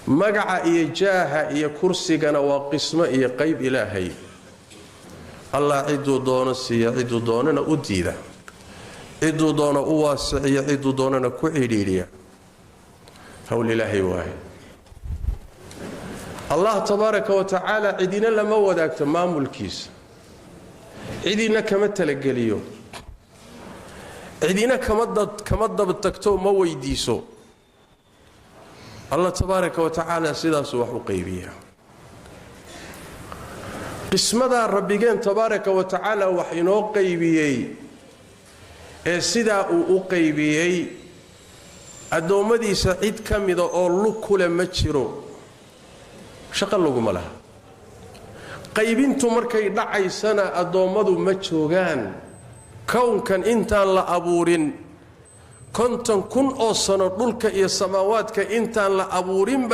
Magaca iyo jaaha iyo kursigana waa qismo iyo qayb Ilaahay. Allah cidduu doono siiya, cidduu doonana u diida, cidduu doono u waasiciya, cidduu doonana ku cidhiidhiya. Hawl Ilaahay waaye. Allah tabaaraka wa tacaala cidina lama wadaagto maamulkiisa, cidina kama talageliyo, cidina kama dabtagto, ma weydiiso. Allah tabaaraka wa tacaala sidaasuu wax u qaybiyaa. Qismadaa Rabbigeen tabaaraka wa tacaala wax inoo qaybiyey ee sidaa uu u qaybiyey addoommadiisa, cid ka mida oo lug kule ma jiro, shaqo laguma laha. Qaybintu markay dhacaysana addoommadu ma joogaan. Kownkan intaan la abuurin, 50,000 oo sano, dhulka iyo samaawaadka intaan la abuurinba.